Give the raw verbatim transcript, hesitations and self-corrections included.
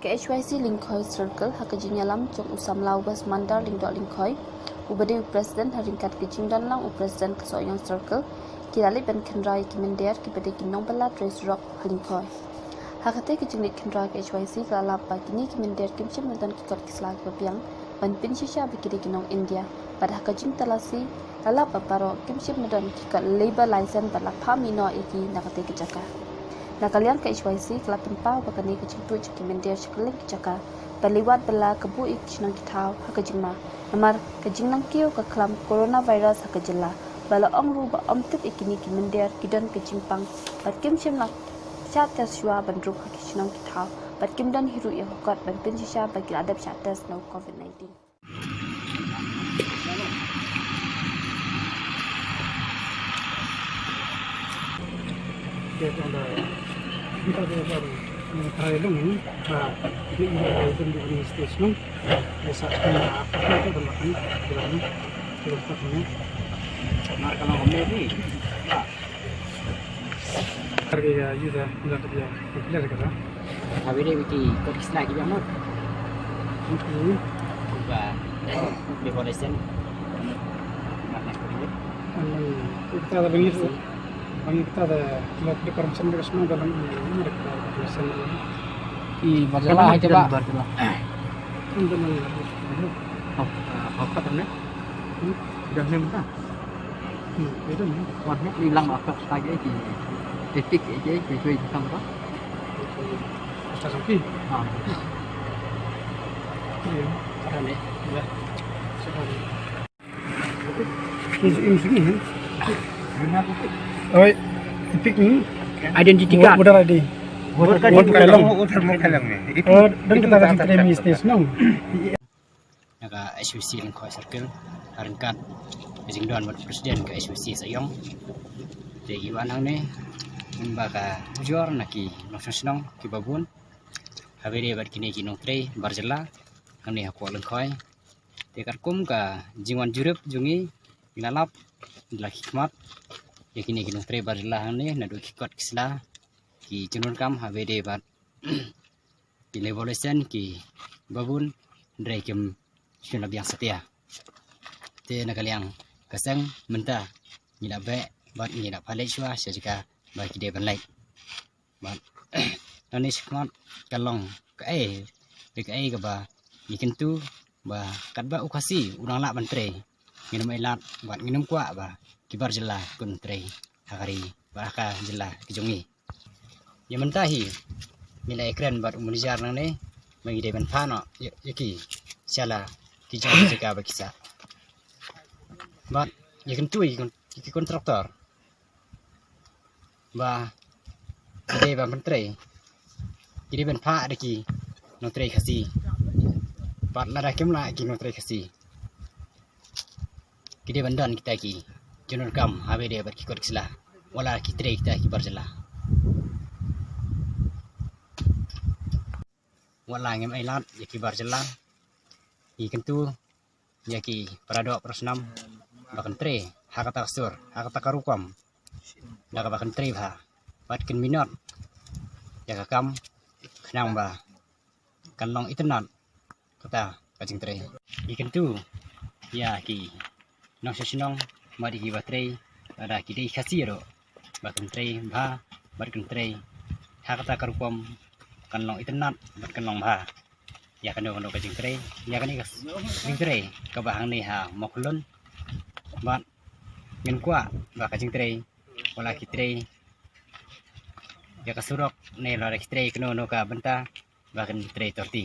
Ka H Y C Lyngkhoi Circle, ha ka jingïalam jong u samla West Mandar Lyngdoh Lyngkhoi, uba dei u president ha ryngkat ka jingdon lang u president ka Sohiong Circle, ki la leit ban khynra ïa ki mynder kiba dei ki nongbylla trei surok ha Lyngkhoi. Ha katei ka jingleit khynra ka H Y C ka la lap ba kine ki mynder kim shym la don ki kot ki sla kiba biang ban pynshisha ba ki dei ki nong India. Bad ha ka jingtalasi la lap ba baroh kim shym la don ki kot labour license bad la phah mih noh ïa ki na katei ka jaka. Na ka liang ka H Y C ka la pynpaw ba kane ka jingtuid jong ki mynder sha kylleng ki jaka ba liwat bylla ka buh ïa ki shnong ki thaw ha ka jingma. Namar ka jingnang kiew ka khlam coronavirus ha ka jylla, ba la ong ruh ba ym tip ïa kine ki mynder ki don ka jingpang bad kim shym la shah test shuwa ban rung ha ki shnong ki thaw, bad kim don hi ruh ïa ka kot ban pynshisha ba ki la dep shah test na u covid nineteen. Harga ya, ya, ya, ya, ya, ya, ya, ya. Habis dia bikin kot kisna kita mah. Hmm. Buka, buka lesen. Mana seperti itu? Anu, kita ada banyak tu. Banyak kita ada, kalau di Parmesan kita semua dalam ini, ini ada kita lesen. Ih, Barcelona aja, Pak. Barcelona. Untuk mana? Oh, apa namanya? Hmm? Udah nih, Pak. Hmm, itu nih. Wah, ini hilang apa? Lagi aja. Epic aja, itu itu sama apa? Atas oke. Ah. Iya. Ada nih. Ya. Sudah. Ini, ini sini, ya. Oi, epic ni. Identity card. Voter I D. Voter card. Voter card. Voter card ni. Oh, dan kita akan terima station. Na ka H Y C Lyngkhoi Circle, ha ryngkat ka jingdon bad president ka H Y C Sohiong. Te ki wan hangne, mynba ka ujor na ki nongshong shnong kiba bun, ha kaba ïadei bad kine ki nongtrei bar jylla hangne ha Pdeng Lyngkhoi. Te katkum ka jingwan jurip jong ngi, ngi la lap, ngi la khmih khmat ïa kine ki nongtrei bar jylla hangne naduh ki kot ki sla, ki jingdonkam ha kaba ïadei bad ki labour license kiba bun, hynrei kim shym la biang satia. Te na ka liang ka seng mynta ngi la beh bad ngi la pynleit shuwa sha jaka ba ki dei ban leit. Bad nangne shakhmat ka long kaei, kaei kaba ngi kyntu ba katba u Khasi u nang lah ban trei, ngin ym ailad bad ngin ym kwah ba ki bar jylla kin trei ha ka ri bad ha ka jylla ka jong ngi. Ïa mynta hi ngi la ïakren bad u manager nangne ba ngi dei ban phah noh ïa, ïa ki sha la ki jong ki jaka ba ki sah. Bad ïa kyntu ïa ki kon-, ïa ki contractor ba ki dei ban pyntrei, ki dei ban phah da ki nongtrei Khasi. Bad lada kim lah ki nongtrei Khasi, ki dei ban don kita ki jingdonkam ha kaba ïadei bad ki kot ki sla, wat la ki trei kita ki bar jylla. Wat la ngim ailad ïa ki bar jylla, ngi kyntu ïa ki para doh para snam ba kin trei ha kata ka sur, ha kata ka rukom, da kaba kin trei bha bad kin minot ïa ka kam, khnang ba kan long itynnad kata ka jingtrei. Ngi kyntu ïa ki nongshong shnong bad ïa kiba trei, lada ki dei Khasi ruh, ba kin trei bha bad kin trei ha kata ka rukom, kan long itynnad bad kan long bha ïa kano kano ka jingtrei, ïa kane ka jingtrei kaba hangne ha Mawkhyllun. Bad ngin kwah ba ka jingtrei, wat la ki trei ïa ka surok ne lada ki trei kano kano ka bynta, ba kin trei torti.